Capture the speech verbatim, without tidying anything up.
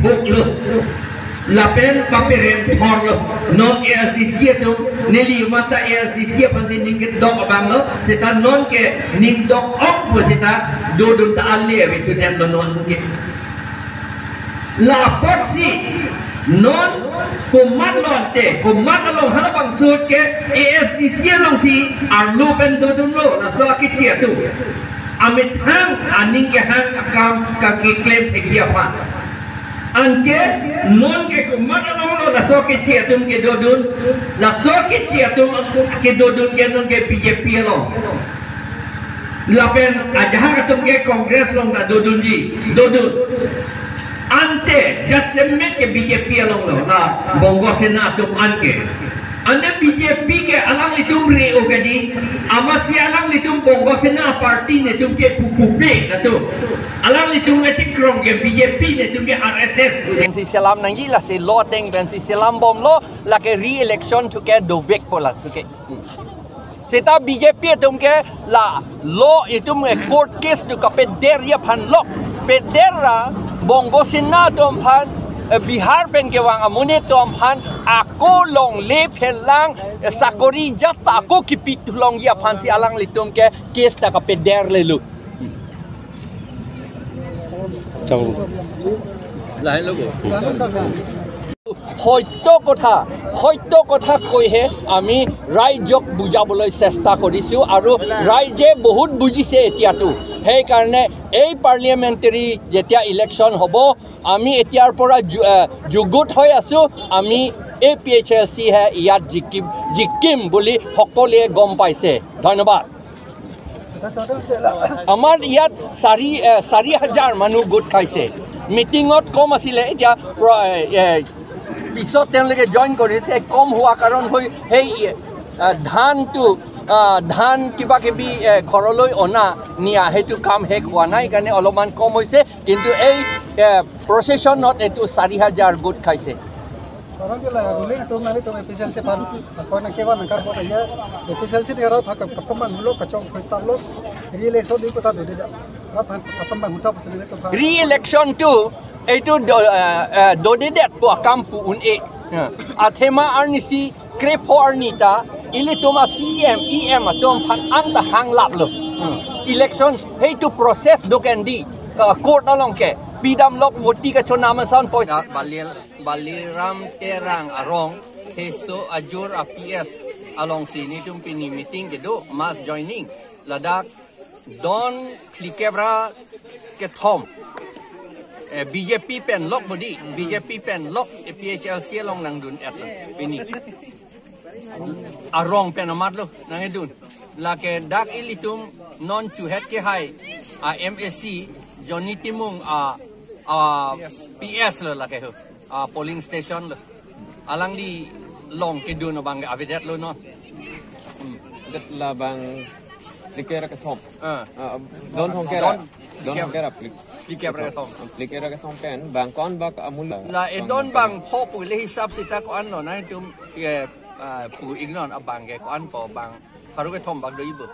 Puklo. Lapen paperem thorlo. Non A S D C atum, neli mata A S D C aphan si ning kedok abanglo. Seta non ke ning dok-ok pu seta dodun ta ale ave tu tem do non ke. La apotsi non komat lo ante, komat along halabangso ke A S D C alongsi arlo pen dodunlo, laso akeche atum. Amethang aning kehang akam kakeklem thekji aphan. Anke non ke komat alonglo laso akeche atum kedodun, laso akeche atum kedodun ke non ke B J P along. Lapen ajahak atum ke Congress along ta dodunji, dodun. Ante jasemet ke B J P alonglo, la Bongo Sena atum anke. Ante B J P ke alanglitum re-o kedi, amatsi alanglitum Bongo Sena party netum ke pupupe atum. Alanglitum ke chikrong ke B J P netum ke R S S. Pensi selam nangji, lasi lo ateng pensi selam bomlo, lake re-election thu ke dovekpo la thu ke. Seta B J P atum ke la lo itum ke court case tu kapederji aphan lok. Peder ra Bongo Sena atum aphan, eh, Bihar pen kevang amonit atum aphan ako longle phelang, eh, sakori jat ta ako kipi thu longji aphansi alanglitum ke case ta kapederlelo. Chau. Lahin logo. সত্য কথা, সত্য কথা কৈহে আমি ৰাইজক বুজাবলৈ চেষ্টা কৰিছো আৰু ৰাইজে বহুত বুজিছে এতিয়াতো। সেইকাৰণে এই পাৰ্লিয়ামেণ্টেৰী যেতিয়া ইলেকশ্যন হ'ব, আমি এতিয়াৰ পৰা যু-, এ, যুগুত হৈ আছো। আমি এ পি এইচ এল চিহে ইয়াত জিকিম, জিকিম বুলি সকলোৱে গম পাইছে। ধন্যবাদ। আমাৰ ইয়াত চাৰি, এ, চাৰি হাজাৰ মানুহ গোট খাইছে। মিটিঙত কম আছিলে, এতিয়া প্ৰ-, এ, এ, পিছত তেওঁলোকে জইন কৰিছে। কম হোৱা কাৰণ হৈ সেই, এ, ধানটো, আ, ধান কিবা কিবি, এ, ঘৰলৈ অনা নিয়া সেইটো কাম শেষ হোৱা নাই কাৰণে অলপমান কম হৈছে, কিন্তু এই, এ, প্ৰচেছনত এইটো চাৰি হাজাৰ গোট খাইছে। Sekarang dia lah, ruling atum nangtum A P H L C aphan, apa nang kevan nang karbo ya, A P H L C dia rap hak kapamang lo, kachong khuitap lo, re-election di kota dodi dia. Rap hak kapamang huta pasal itu. Re-election tu, এইটো দ-, এ, এ, dodidet pu akam pu un-e. Athema arnisi krepho arni ta, ilitum a C M, E M atum aphan anta hanglaplo. Election, heitu process do kendi, eh, court along ke, pidam lok voti kachonam ason poisa. Balil Baliram Terang arong, Heso Ajur a P S alongsi netum pini meeting kedo, mass joining. Ladak don phlikep ra kethom. Eh, B J P pen lok bodi, B J P pen lok, eh, A P H L C along nangdun-et lo pini. Arong pen amat lo nangkedun. Lake dak ilitum non chuhet kehai a M A C Johnny Timung a, a P S lo lake ho. A polling station lo. Alangli along kedun abang avedet lo non. Hmm. Det labang phlikep ra kethom. Ah. Ah, don thomkep ra. Don, don phlikep ra kethom. Phlikep ra kethom. Phlikep ra kethom pen bang ko-an bak amul. La edon bang pho pu le hisap seta ko-an lo nangtum, eh, ah, pu-iknon abang ke ko-an po bang. Pharo kethom bak do-ibo.